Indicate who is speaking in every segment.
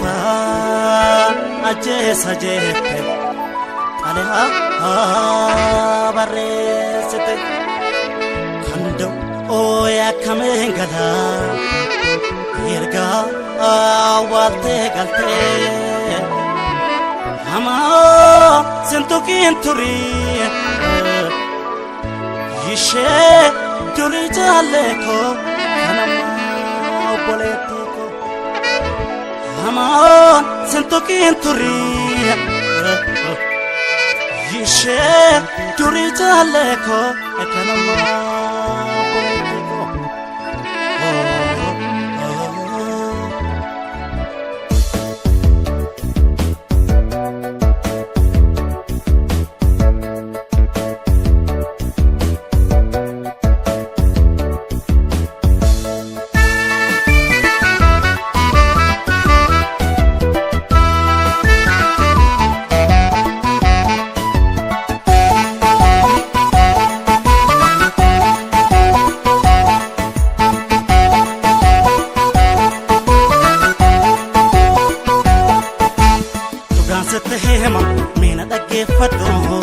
Speaker 1: Woofaa ajjeesa jette xalayaa barreessite kan da'oo akkameen galaa ergaa awwaaltee galtee hamaa sintuqiin turii ishee durii jaallee koo kanammaa obboleettii koo hamaa sintuqiin turii ishee durii jaallee koo kanammaa obboleettii koo. Dhugaan sitti hima miina dhaggeeffadhu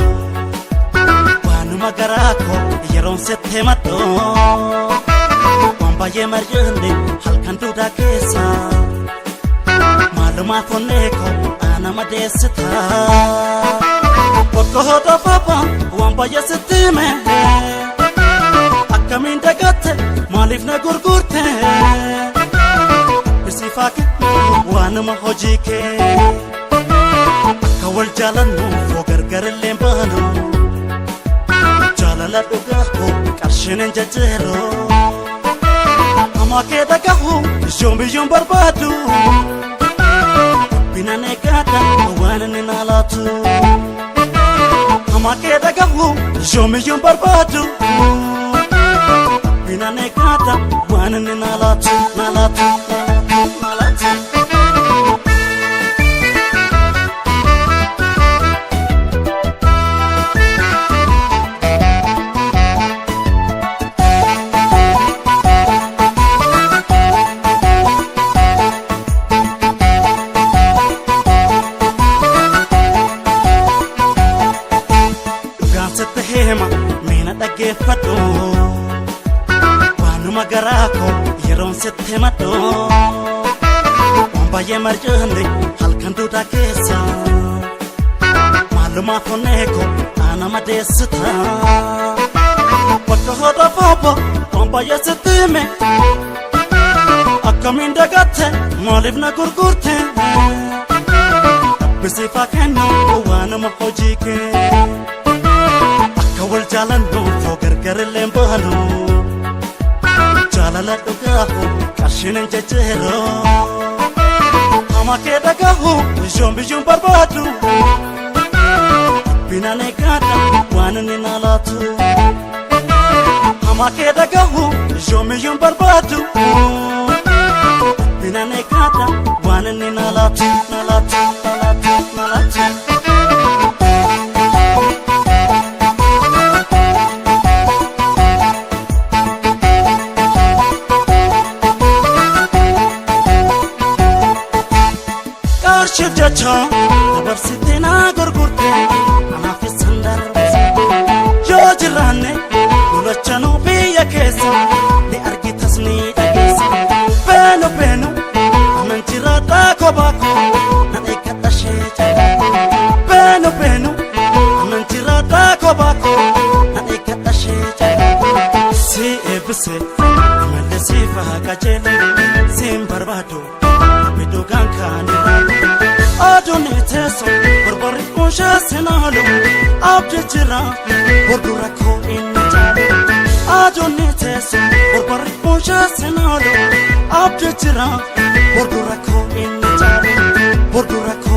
Speaker 1: waanuma garaa koo yeroon sitti himadhu waan baay'ee mari'anne halkan duudaa keessa maalumaaf onnee koo ana madeessita bakka hodhafafa waan baay'ee sitti hime akkamiin dagatte maaliif na gurgurte bisiifaa kennu waanuma hojii kee. Akka wal jaalannu foo gargar illee baanu jaalala dhugaa koo qarshiin hin jajjeeru hamaa kee dhagahu yoom biyyoon barbaadu binaan eeggadha waan inni naa laatu hamaa kee dhagahu yoom biyyoon barbaadu binaan eeggadha waan inni naa laatu naa laatu naa laatu. Dhugaan sitti hima miina dhaggeeffadhu waanuma garaa koo yeroon sitti himadhu waan baay'ee mari'anne halkan duudaa keessa maalumaaf onnee koo ana madeessita bakka hodhafaaba waan baay'ee sitti hime akkamiin dagatte maaliif na gurgurte rabbisiifaa kennu waanuma hojii kee. Akka wal jaalannu foo gargar illee baanu jaalala dhugaahu qarshiin hin jajjeeru hamaa kee dhagahu yoom biyyoon barbaadu binaan eeggadha waan inni naa laatu hamaa kee dhagahu yoom biyyoon barbaadu binaan eeggadha waan inni naa laatu naa laatu naa laatu naa laatu. Qarshiif jecha dabarsitee na gurgurte anaafis hin darbise yoo jiraanne lolachanuu biyya keessa ni argitas ni dhageessa beenu beenu anan jiraadhaa kophaa koo nan eeggadha ishee jala beenu beenu anan jiraadhaa kophaa koo nan eeggadha ishee jala si eebbise imallee siif haa qajeelu siin barbaadu. Bidugaan kaanirra aduun teessoo barbarri kunshaa sinaalu abdii jira bordura koo inni caalu aduun teessoo barbarri kunshaa sinaalu abdii jira bordura koo inni caalu bordura koo.